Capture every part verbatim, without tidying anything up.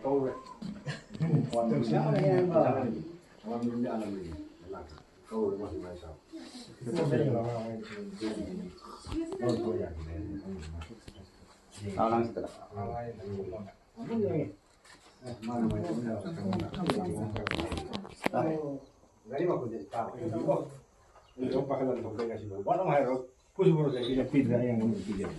ꯀꯧꯔꯦ꯫ ꯇꯧꯁꯤ꯫ ꯀꯧꯔꯦ꯫ ꯒꯥꯔꯤ ꯃꯈꯣꯟꯁꯦ ꯇꯥꯕ꯫ ꯑꯩ ꯄꯥꯈꯠꯂꯒ ꯊꯣꯛꯂꯛꯑꯦ ꯉꯁꯤꯗꯣ꯫ ꯋꯥꯠꯂꯝ ꯍꯥꯏꯔꯣ꯫ ꯄꯨꯁꯨ ꯄꯨꯔꯛꯇꯦ꯫ ꯁꯤꯗ ꯄꯤꯗ꯭ꯔꯦ, ꯑꯩ ꯑꯉꯥꯡ ꯄꯤꯖꯔꯦ꯫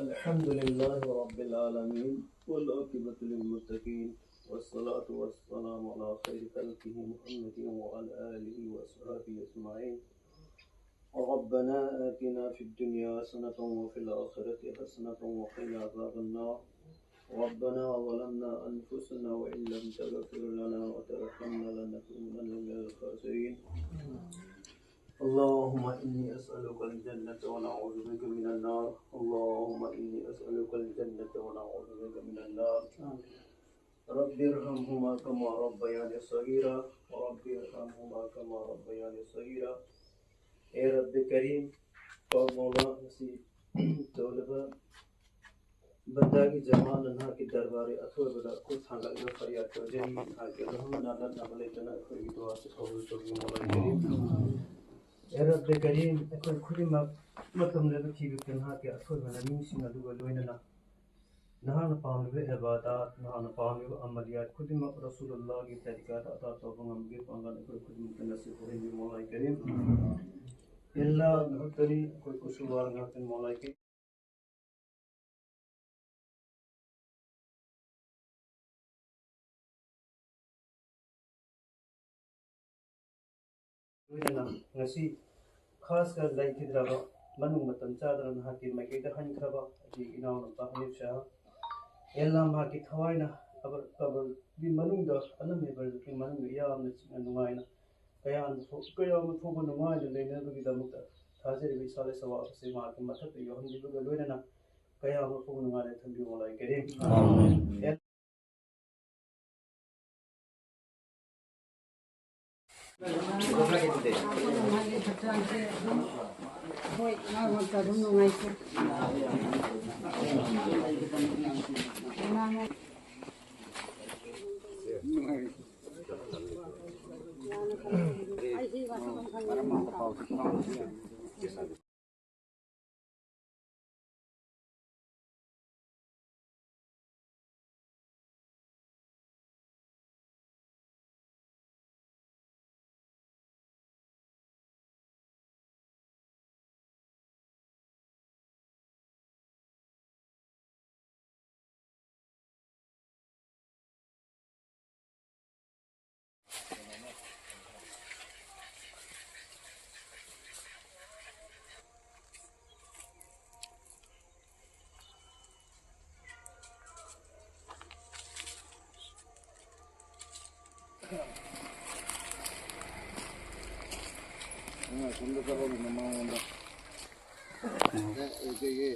الحمد لله رب العالمين، والعاقبة للمتقين، والصلاة والسلام على خير خلقه محمد وعلى آله وصحبه أجمعين. ربنا آتنا في الدنيا حسنة وفي الآخرة حسنة وقنا عذاب النار. ربنا ظلمنا أنفسنا وإن لم تغفر لنا وترحمنا لنكونن من الخاسرين. اللهم إني أسألك الجنة ونعوذ بك من النار. اللهم إني أسألك الجنة ونعوذ بك من النار. رب ارحمهما كما ربياني صغيرا. رب ارحمهما كما ربياني صغيرا. ꯑꯦ ꯔꯕꯤ ꯀꯔꯤꯝ, ꯄꯥꯛ ꯃꯧꯂꯥ, ꯉꯁꯤ ꯇꯧꯔꯕ ꯕꯟꯗꯥꯒꯤ ꯖꯃꯥꯅ ꯅꯍꯥꯛꯀꯤ ꯗꯔꯕꯥꯔꯒꯤ ꯑꯊꯣꯏꯕꯗ ꯈꯨꯠ ꯊꯥꯡꯒꯠꯂꯒ ꯐꯔꯤꯌꯥꯗ ꯇꯧꯖꯔꯤ꯫ ꯅꯍꯥꯛꯀꯤ ꯔꯍꯃꯅ ꯅꯠꯅꯕ ꯂꯩꯇꯅ ꯑꯩꯈꯣꯏꯒꯤ ꯗꯨꯋꯥꯁꯤ ꯀꯕꯨꯜ ꯇꯧꯕꯤꯌꯨ, ꯃꯧꯂꯥ ꯀꯔꯤꯝ꯫ ꯑꯦ ꯔꯕꯤ ꯀꯔꯤꯝ, ꯑꯩꯈꯣꯏ ꯈꯨꯗꯤꯡꯃꯛ ꯃꯇꯝ ꯂꯦꯞꯄ ꯊꯤꯕꯤꯕꯗ ꯅꯍꯥꯛꯀꯤ ꯑꯊꯣꯏꯕ ꯂꯃꯤꯡꯁꯤꯡ ꯑꯗꯨꯒ ꯂꯣꯏꯅꯅ ꯅꯍꯥꯛꯅ ꯄꯥꯝꯂꯤꯕ ꯏꯕꯥꯗꯥꯠ, ꯅꯍꯥꯛꯅ ꯄꯥꯝꯂꯤꯕ ꯑꯃꯂꯤꯌꯥꯠ ꯈꯨꯗꯤꯡꯃꯛ ꯔꯁꯨꯂꯨꯜꯂꯥꯍꯒꯤ ꯇꯔꯤꯀꯥꯗ ꯑꯇꯥ ꯇꯧꯕ ꯉꯝꯒꯦ ꯄꯥꯡꯒꯜ ꯑꯩꯈꯣꯏ ꯈꯨꯗꯤꯡꯃꯛꯇ ꯅꯁꯤꯕ ꯑꯣꯏꯍꯟꯕꯤꯌꯨ, ꯃꯧꯂꯥꯏ ꯀꯔꯤꯝ꯫ ꯑꯦꯜꯂꯥ ꯅꯍꯥꯛꯇꯅꯤ ꯑꯩꯈꯣꯏ ꯀꯁꯨꯔꯋꯥꯔ ꯉꯥꯛꯇꯅꯤ, ꯃꯧꯂꯥꯏ ꯀꯔꯤꯝ꯫ ꯂꯣꯏꯅꯅ ꯉꯁꯤ ꯈꯥꯁꯀ ꯂꯩꯈꯤꯗ꯭ꯔꯕ ꯃꯅꯨꯡ ꯃꯇꯝ ꯆꯥꯗꯅ ꯅꯍꯥꯛꯀꯤ ꯃꯥꯏꯀꯩꯗ ꯍꯟꯈ꯭ꯔꯕ ꯑꯩꯒꯤ ꯏꯅꯥꯎꯅꯨꯄꯥ ꯑꯅꯤꯜ ꯁꯍꯥ, ꯑꯦꯜꯂꯥ ꯃꯍꯥꯛꯀꯤ ꯊꯋꯥꯏꯅ ꯀꯕꯔ-, ꯀꯕꯔꯒꯤ ꯃꯅꯨꯡꯗ, ꯑꯅꯝꯕ ꯀꯕꯔꯒꯤ ꯃꯅꯨꯡꯗ ꯌꯥꯝꯅ ꯆꯤꯛꯅ ꯅꯨꯡꯉꯥꯏꯅ, ꯀꯌꯥ ꯑꯃ ꯐꯥꯎ-, ꯀꯌꯥ ꯑꯃ ꯐꯥꯎꯕ ꯅꯨꯡꯉꯥꯏꯅ ꯂꯩꯅꯕꯒꯤꯗꯃꯛꯇ ꯊꯥꯖꯔꯤꯕ ꯏꯁꯥ ꯂꯩ ꯁꯋꯥꯕꯁꯦ ꯃꯍꯥꯛꯀꯤ ꯃꯊꯛꯇ ꯌꯧꯍꯟꯕꯤꯕꯒ ꯂꯣꯏꯅꯅ ꯀꯌꯥ ꯑꯃ ꯐꯥꯎꯕ ꯅꯨꯡꯉꯥꯏꯅ ꯊꯝꯕꯤꯌꯨ, ꯃꯣꯂꯥꯏ ꯀꯔꯤꯝ꯫ ꯑꯥꯃꯦꯟ꯫ ꯍꯣꯏ, ꯃꯔꯛ ꯃꯔꯛꯇ ꯑꯗꯨꯝ ꯅꯨꯡꯉꯥꯏꯇꯦ꯫ ꯑꯉꯥꯡ ꯁꯣꯝꯗ ꯆꯠꯂꯣꯅꯦ ꯃꯃꯥꯡꯂꯣꯝꯗ꯫ ꯑꯦ, ꯑꯩꯈꯣꯏꯒꯤ